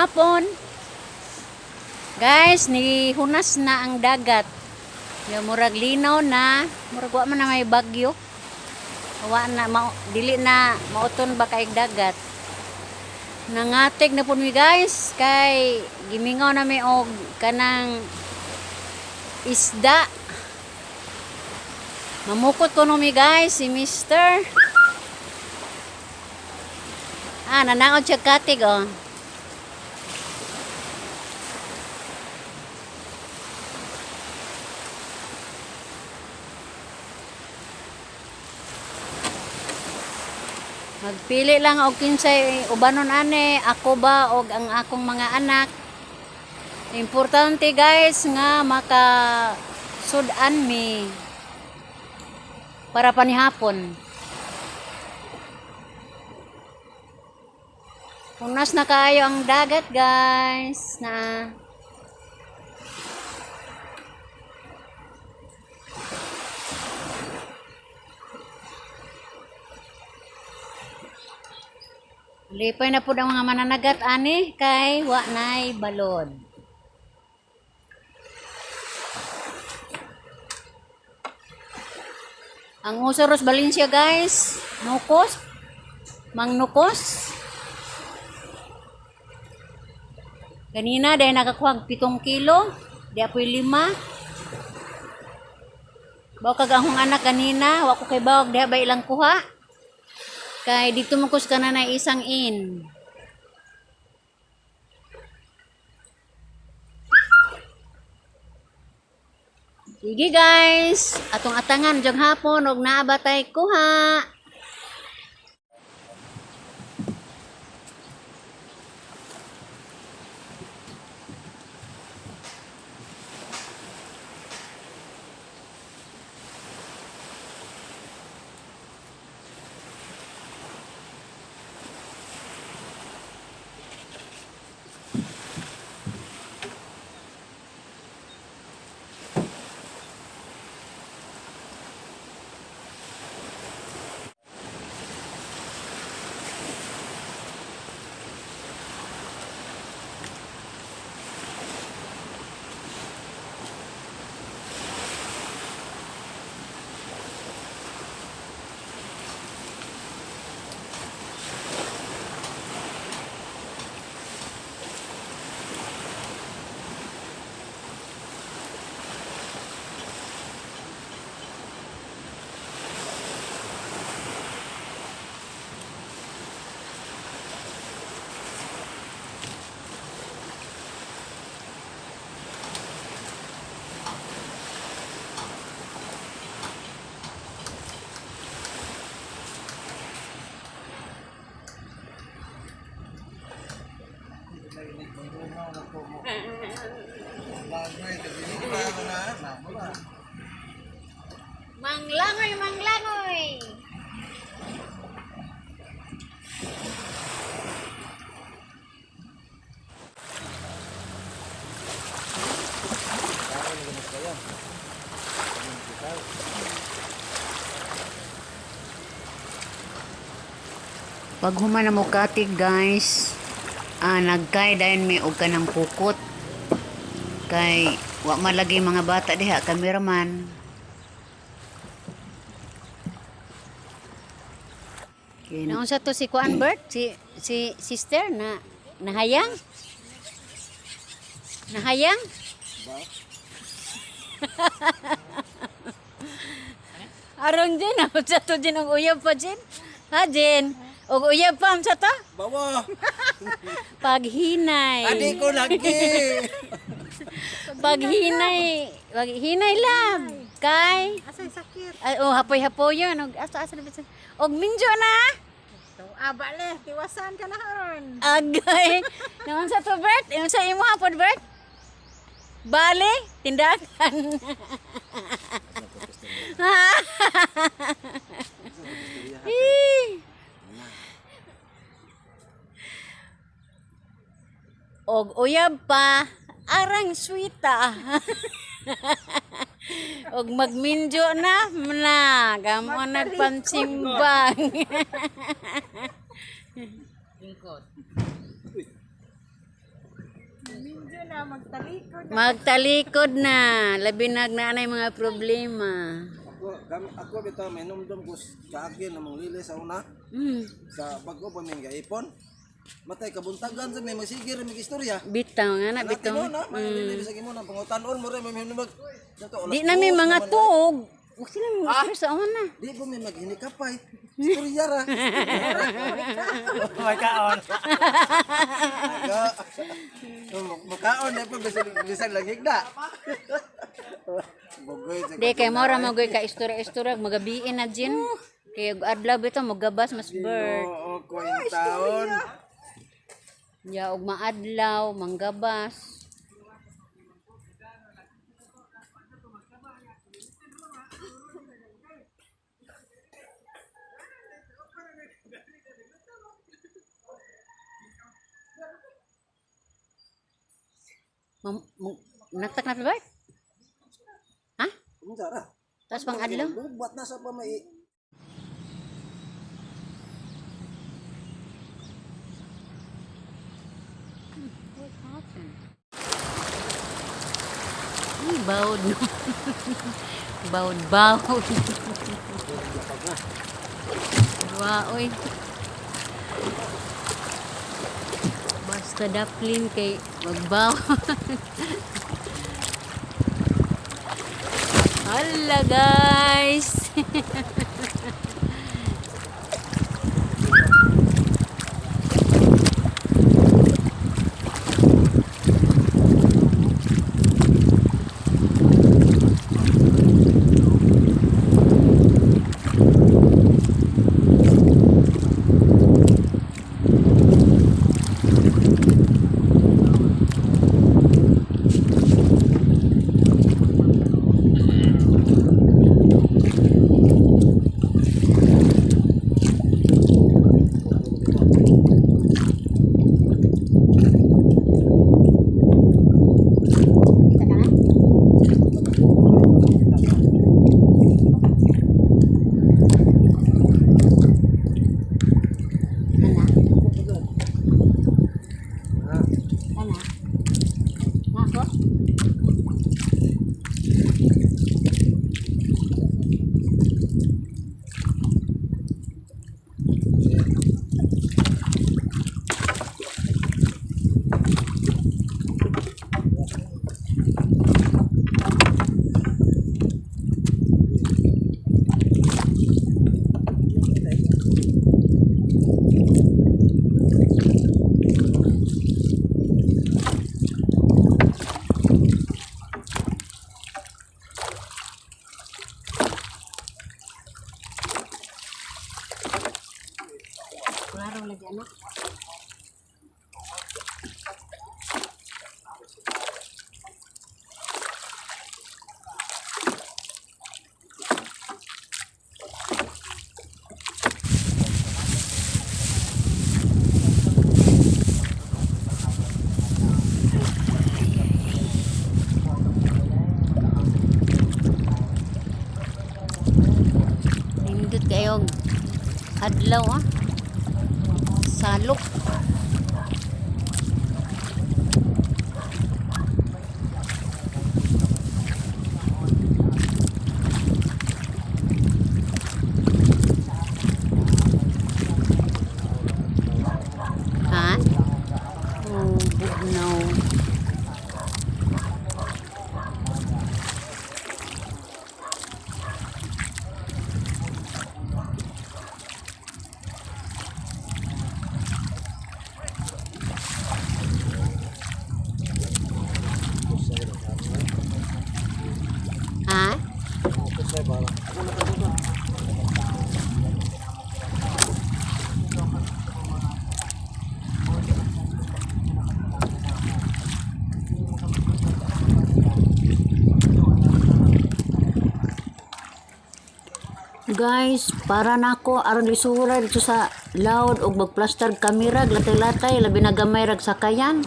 Hapon. Guys, nihunas na ang dagat. Ya, murag linaw na, murag wa man na may bagyo. Wa na mao, dili na mauton ba kay dagat. Nangatig na pud mi, guys, kay gimingaw na mi og kanang isda. Mamukot kuno mi, guys, si Mister. Ah, nanaod siya katig, oh. Magpili lang og kinsay ubanon ane, ako ba og ang akong mga anak. Importante, guys, nga maka sudan mi para panihapon. Hunas na kaayo ang dagat, guys, na. Lipay na pud ang mga mananagat ani kay wa nay balod. Ang uso ros Valencia, guys, nukos, mangnukos. Ganina dahil nakakuha 7 kilo, di apoy 5. Baw kag akong anak ganina, wa ko kay bawag diha ba ilang kuha. Kay dito mo kus kana na isang in. Sige guys, atong atangan jong hapon og naa ba tay kuha. Manglangoy, manglangoy. Pag human na mo katig, guys, nagkay dayon mi og kanang pukot. Kay wa malagi mga bata diha, cameraman. Okay, naunsa to si Kuan Bert, si sister na nahayang? Nahayang? Aron din, unsa to din ang uyab pa din? Ha, Jen? Og uyab pa unsa to? Bawa! Paghinay. Adi ko lagi! Paghinay, paghinay lab. Kay Asay sakit. Ay, oh, hapoy-hapoy yun. Og asa asa na bisan. Og minjo na. So, aba le, tiwasan ka na karon. Agay. Naon sa to, Bert? Yung sa imo hapon, Bert? Bale, tindakan. Hee. Og uyab pa, arang sweeta. Og magminjo na, na, gamo nagpansimbang. na, magtalikod na. Magtalikod na. Labi nag naanay mga problema. Ako bitaw may numdum ko kaagi na mong lili sa una sa bago pa may gaipon. Matay kabuntagan sa may masigir may istorya. Bitaw nga na, bitaw. Bitaw na, may lili bisag imo na pangutan-on mo rin may hinumag. Di na may mga tuog. Huwag sila may mga sa una. Di ko may maghinikapay. Istorya ra. Makaon. Makaon na po bisan bisan lang higda. Bugoy sa Di kay mora magoy ka istorya-istorya magabiin na jin. Kay og adlaw bitaw magabas mas bird. Oo, ko yung taon. Ya og maadlaw manggabas. Naktak na ba? Ha? Unsa ra? Tapos pang adlaw? Bubat na sa pamay. What happened? Ay, bawd no. Bawd, bawd. Wa, oy. Basta daplin kay magbaw. Hala, guys. Kita ka na? Ana? Ana? Nako? Klaro lagi anak. Nindot kayo adlaw ah. Salok. Ha? Oh, bugnaw. Ha? Guys, para nako aron lisura dito sa loud og magplaster kamera latay-latay labi na gamay rag sakayan.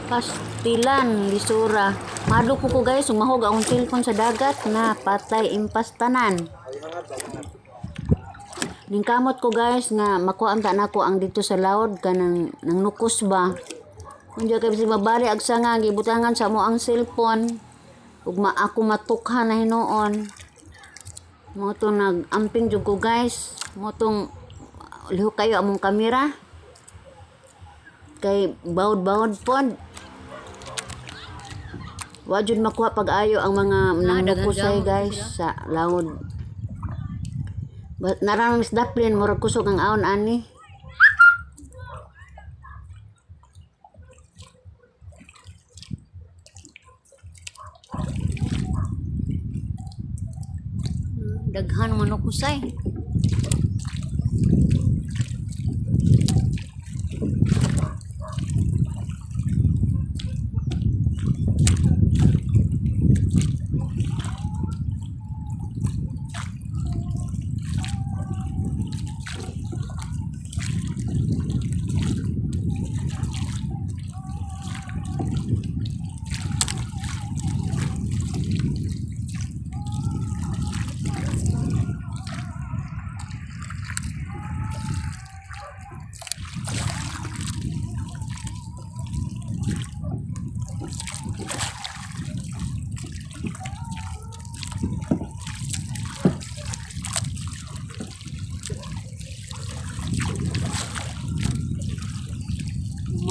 Pastilan lisura. Madlo ko ko guys, umahog akong cellphone sa dagat na patay impas tanan. Ningkamot ko guys nga makuha ta nako ang dito sa loud kanang nang nukos ba. Unja kay bisag mabali ag sanga gibutangan sa mo ang cellphone ug ma ako matukha na hinuon. Mo to nag-amping jud ko, guys. Mo tong lihok kayo among kamera. Kay bawod-bawod pod. Wa jud makuha pag-ayo ang mga nangnukusay, guys, sa laod. Naramang Miss Daplin, murag kusog ang aon ani. Daghan manukusay.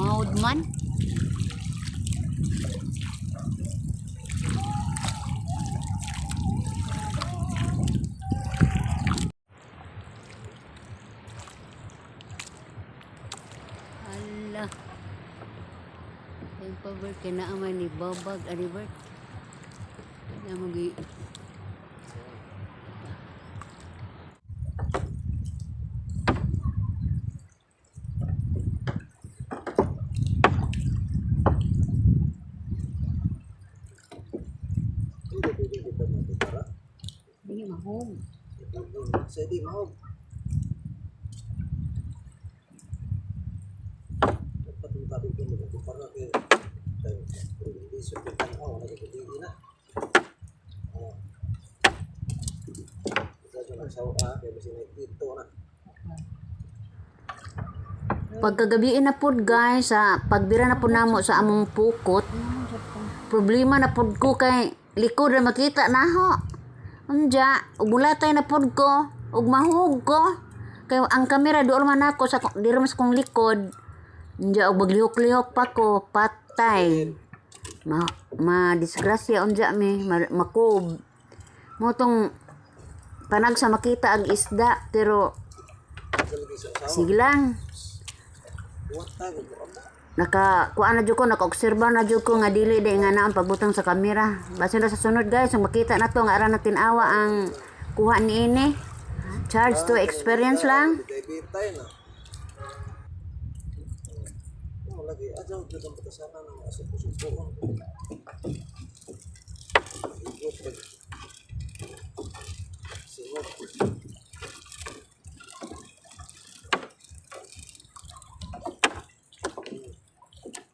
Maud man. Ala. Yung pa Bert, kinaamay ni Babag, ani Bert. Namugi. Hindi pwede kita magpara. Hindi mahog. Sa di mahog. Dapat mo tabi ko magpara kay kay hindi sa tanaw nagkakadigi na. Oh. Isa jud ang sawa kay bisin dito na. Pagkagabiin na pod, guys, sa pagbira na pod namo sa among pukot, problema na pod ko kay likod na makita na ho. Unja, ug mulatay na pod ko, ug mahug ko. Kay ang kamera dool man ako sa diri man sa kong likod. Unja og maglihok-lihok pa ko, patay. Ma ma disgrasya unja mi, ma, makob. Mo tong panag sa makita ang isda pero Sa lagi sa sawa. sige lang. Wata ko aba. Naka kuan na jud ko, naka-obserba na jud ko nga dili di nga na ang pagbutang sa kamera. Basin na sa sunod, guys, kung makita na to nga ara na tin-awa ang kuha niini. Charge to experience lang. Bitay-bitay na. Mo lagi ajaw jud ang batasanan ng asuko-sukoon. Igot pag singot.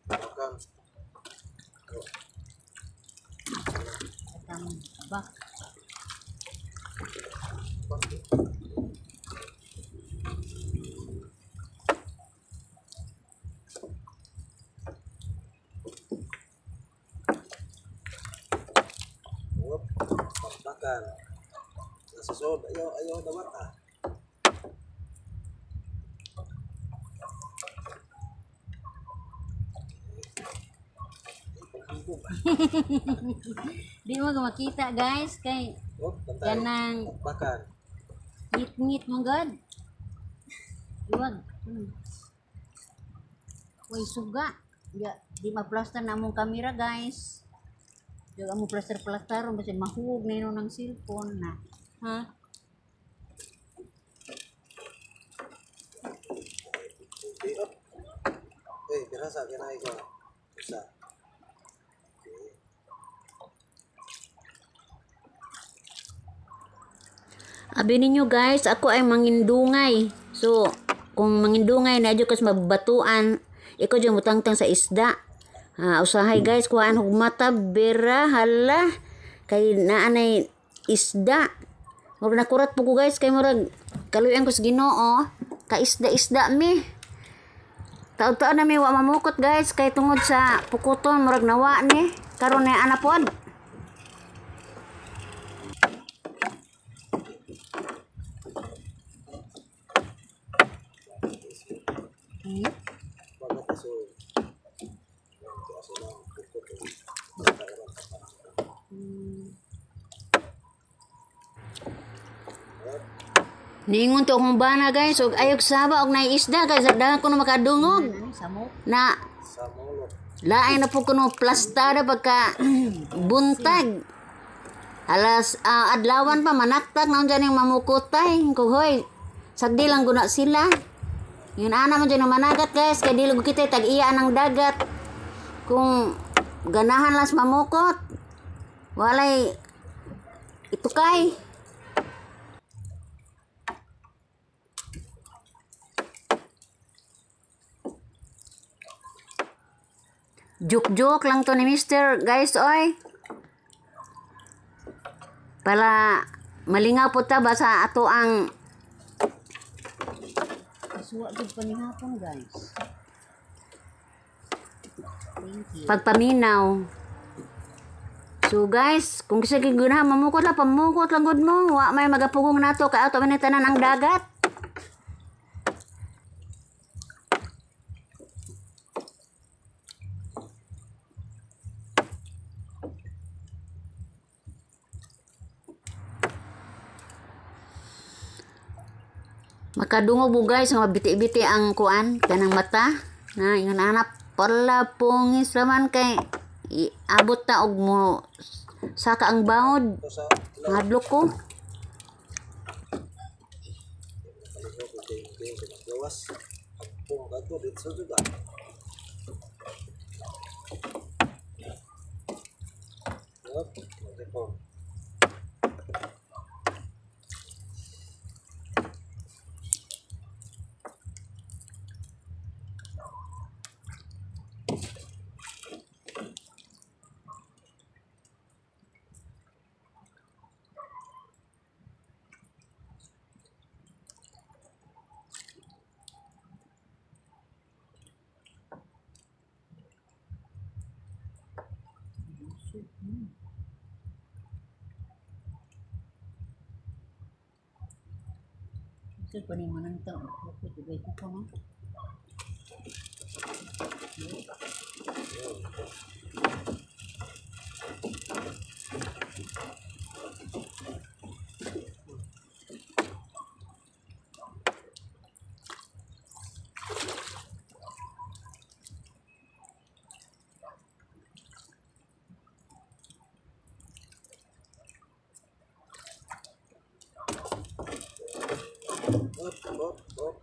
Makan. Tambak. Whoop. Pagbakan. Nasa sob. Ayaw, ayaw dawat ah. Di mo makita, guys, kay Whoop, bantay. kanang Pagbakan. ngit-ngit mo god. Iwag. Way suga. Ya, di maplaster na among kamera, guys. Di among plaster-plaster basin mahuog na yun ng cellphone na. Ha? Hindi up. Eh, pirasa kinay ko. Isa. Okay. Abi ninyo, guys, ako ay mangindungay. So, kung mangindungay na kas mabatuan, ikaw dyan mutangtang sa isda. Ha, usahay, guys, kuhaan hugmata, bera, hala. Kay naanay isda. Murag nakurat po ko, guys, kay murag kaluyan ko sa Ginoo. Kaisda-isda mi. Taud-taud na mi wa mamukot, guys, kay tungod sa pukuton murag nawa ni karon ni ana pod. Bagat so. Niingon to akong bana, guys, og ayog saba og nay isda guys, dahan ko na makadungog. Samok. Na Sa mulot. lain na po kuno plastada pagka buntag. Alas adlawan pa manaktak na unsa ning mamukutay kuhoy. Sagdi lang guna sila. Yun ana man dyan ang managat, guys, kay dili kita tag-iya ang dagat. Kung ganahan lang sa mamukot, walay itukay. Joke-joke lang to ni Mister, guys, oy. Para malingaw po ta ba sa ato ang Suwa gud pa ni hapon, guys. Thank you. Pagpaminaw. So guys, kung kisa gigunahan, mamukot lang, pamukot lang gud mo. Wa may magapugong nato kay ato man tanan ang dagat. Makadungog mo, guys, nga mabiti-biti ang kuan kanang mata. Na ingon anak pala pungis raman kay iabot ta og mo saka ang baod. Ito sa Ngadlok ko. kaligo ko kay kay sa gawas. Pagpong kadto dito sa juga. Up, magipon. Sir, kunin mo nang tao. Ibay ko ko, no? Up, up, up.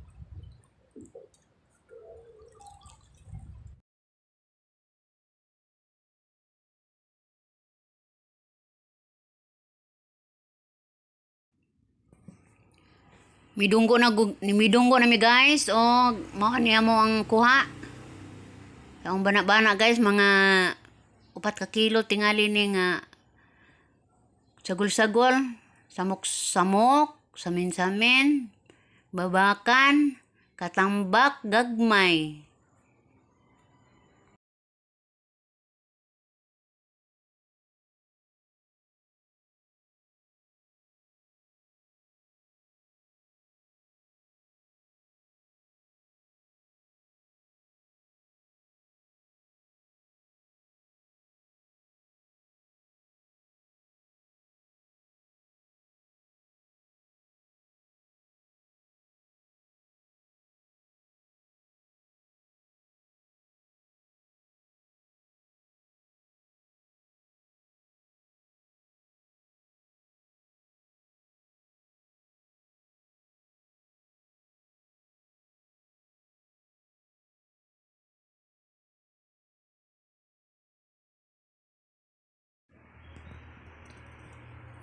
Midunggo na midunggo na mi, guys, o mao niya mo ang kuha. Ang bana-bana, guys, mga 4 ka kilo tingali ni nga sagol-sagol, samok-samok, samin-samin, babakan, katambak, gagmay.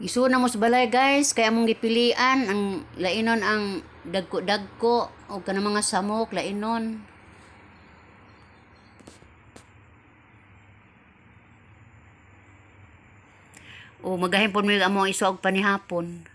Isuna mo sa balay, guys, kaya among gipilian ang lainon ang dagko-dagko o kanang mga samok lainon. O magahimpon mi amo iso og panihapon.